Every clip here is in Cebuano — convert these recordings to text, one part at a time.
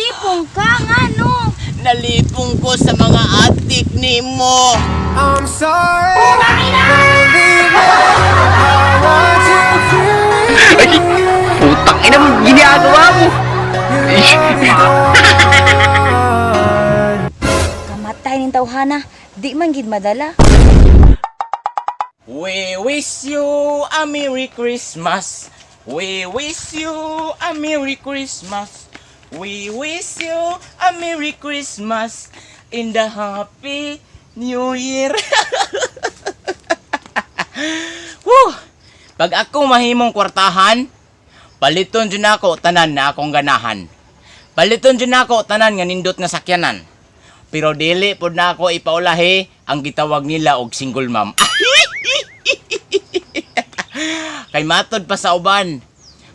Nalipong ka nga no. Nalipong ko sa mga atik nimo. I'm sorry for leaving. I want you here with Ay, me. putang ina mo, ginagawa mo. Your love is gone. Kamatay ning tawhana, di man gid madala. We wish you a Merry Christmas. We wish you a Merry Christmas. We wish you a Merry Christmas in the Happy New Year. Woo! Pag ako mahimong kwartahan, paliton dyan ako tanan na akong ganahan. Paliton dyan ako tanan nga nindot nga sakyanan. Pero dili pod na ako ipaulahi ang gitawag nila og single mom. Kay matod pa sa uban,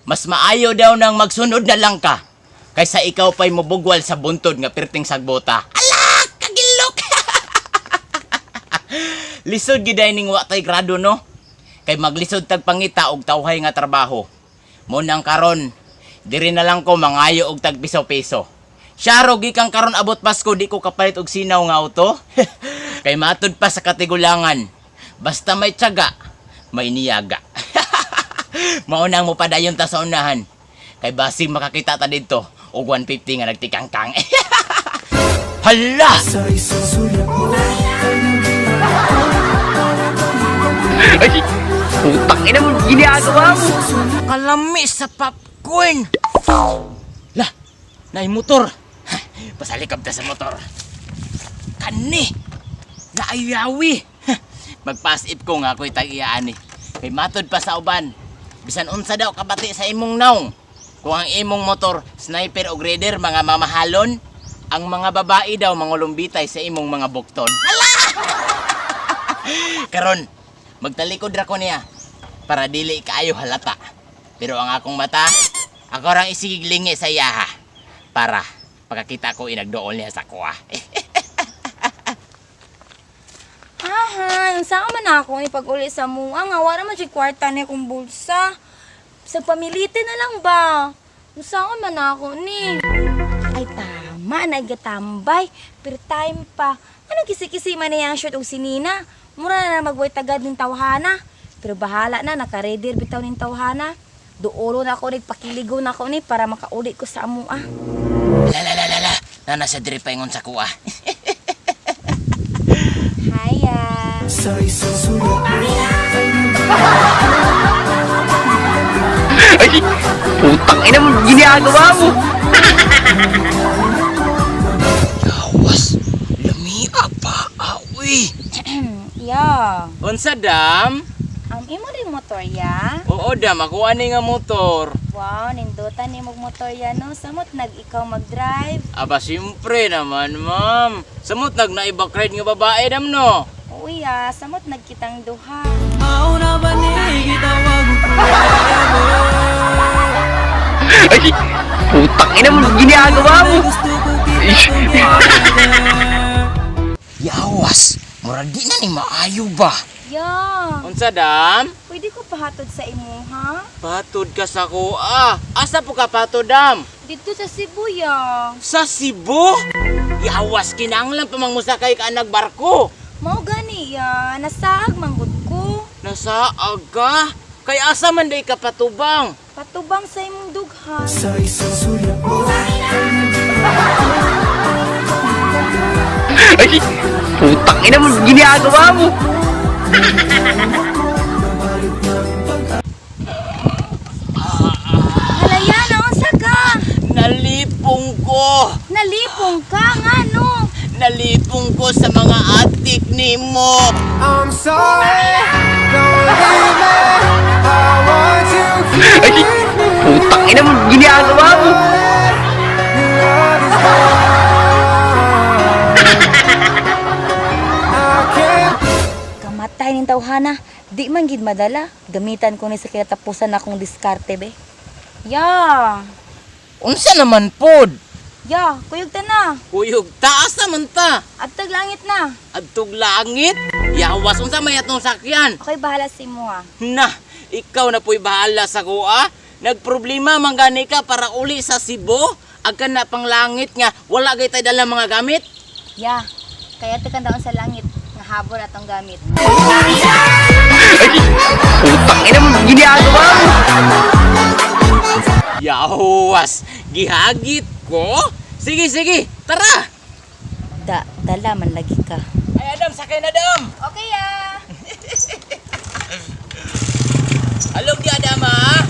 mas maayo daw nang magsunod na lang ka kaysa ikaw pa'y mubugwal sa buntod nga pirting sagbota. Ala, kagilok! Lisod giday ning wa tay grado, no? Kay maglisod tag pangita og tawhay nga trabaho. Mo nang karon, diri na lang ko mangayo og tag piso-piso. Syaro gikan karon abot Pasko, di ko kapalit og sinaw nga auto. Kay matud pa sa katigulangan, basta may tiyaga, may niyaga. Mao nang mo padayon ta sa unahan. Kay basig makakita ta didto og 150 nga nagtikangkang. Hala! Sa isang sulyap mo. Ay, putang ina mo, ginagawa mo. Kalami sa popcorn. Lah, naay motor. Pasalikab ta sa motor. Kani, naayawi. Magpas-ip ko nga ako'y tag-iyaan eh. Kay matod pa sa uban. Bisan unsa daw kabati sa imong naong. Kung ang imong motor, sniper o grader, mga mamahalon, ang mga babae daw mangulumbitay sa imong mga bukton. Hala! Karon, magtalikod ra ko niya para dili kaayo halata. Pero ang akong mata, ako rang isigiglingi sa iyaha para pagkakita ko inagdool niya sa kuha. Ahan, unsa man ako ni pag-uli sa mua nga wala man siya kwarta ni akong bulsa. Sa pamilite na lang ba? Unsa man ako ni? Ay tama, naigatambay. Pero time pa. Ano kisi-kisi man niya ang shirt og sinina? Mura na na magway tagad ning tawhana. Pero bahala na, naka-ready bitaw ning tawhana. Duolo na ako, nagpakiligo na ako ni para makauli ko sa amua. La la la la la, nana sa diri paingon sa kuha. Hiya. Sa isang sulyap mo. Ay, putang ina mo, ginagawa mo. Gawas, lamia pa awi. Ya. Unsa, dam? Ang imo rin motor ya. Oo dam, ako ani nga motor. Wow, nindutan ni mong motor ya no. Samot nag ikaw mag-drive. Aba siyempre naman, ma'am. Samot nag naibak ride nga babae dam no. Oo ya, samot nagkitang duha. Ay, putang ina mo, ginagawa mo. Yawas, murag di na ni maayo ba? Ya, Unsa, dam? pwede ko pahatod sa imo ha? Patod ka sa kuha. Asa po ka patod, dam? Dito sa Cebu ya. Sa Cebu? Yawas, kinanglan pa mangmusakay ka anag barko. Mao gani ya, nasaag manggod ko. Nasa aga? Kay asa man day ka patubang? Patubang sa imong dughan. Sa isang sulyap mo. Ay, putang ina mo, ginagawa mo. Halaya na unsa ka? Nalipong ko. Nalipong ka nga no. Nalipong ko sa mga atik nimo. I'm sorry, don't leave me. I want you here Ay, with me. putang ina mo, ginagawa mo. Your love is gone. I can't Kamatay ning tawhana, di man gid madala. Gamitan ko ni sa kinatapusan akong diskarte be. Ya, Unsa naman pod? ya, kuyog ta na. Kuyog, taas naman ta. Adtag langit na. Adtog langit. Yawas, unsa may atong sakyan? Ako'y bahala sa imo ha. Na, ikaw na po'y bahala sa kuha. Nagproblema man gani ka para uli sa Cebu. Agkan na pang langit nga wala gay tay dala mga gamit. Ya, kaya tekan daon sa langit nga habol atong gamit. Ay, putang ina mo, ginagawa mo. Yawas, gihagit ko. Sige, sige, tara. Da, dala man lagi ka. Ay Adam, sakay na Adam. Okay ya. Alog di Adam ha.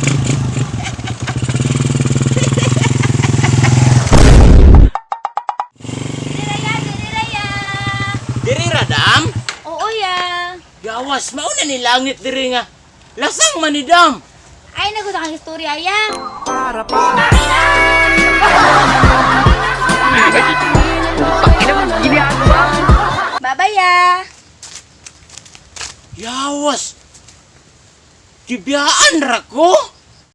Diraya, diraya. Diri ra Dam. Oo ya. Gawas, mauna ni langit diri nga. Lasang man ni Dam. Ay, nagusto kang istorya ya. Ay, putang ina mo, ginagawa mo. Bye-bye ya. Yawas. Gibiyaan ra ko.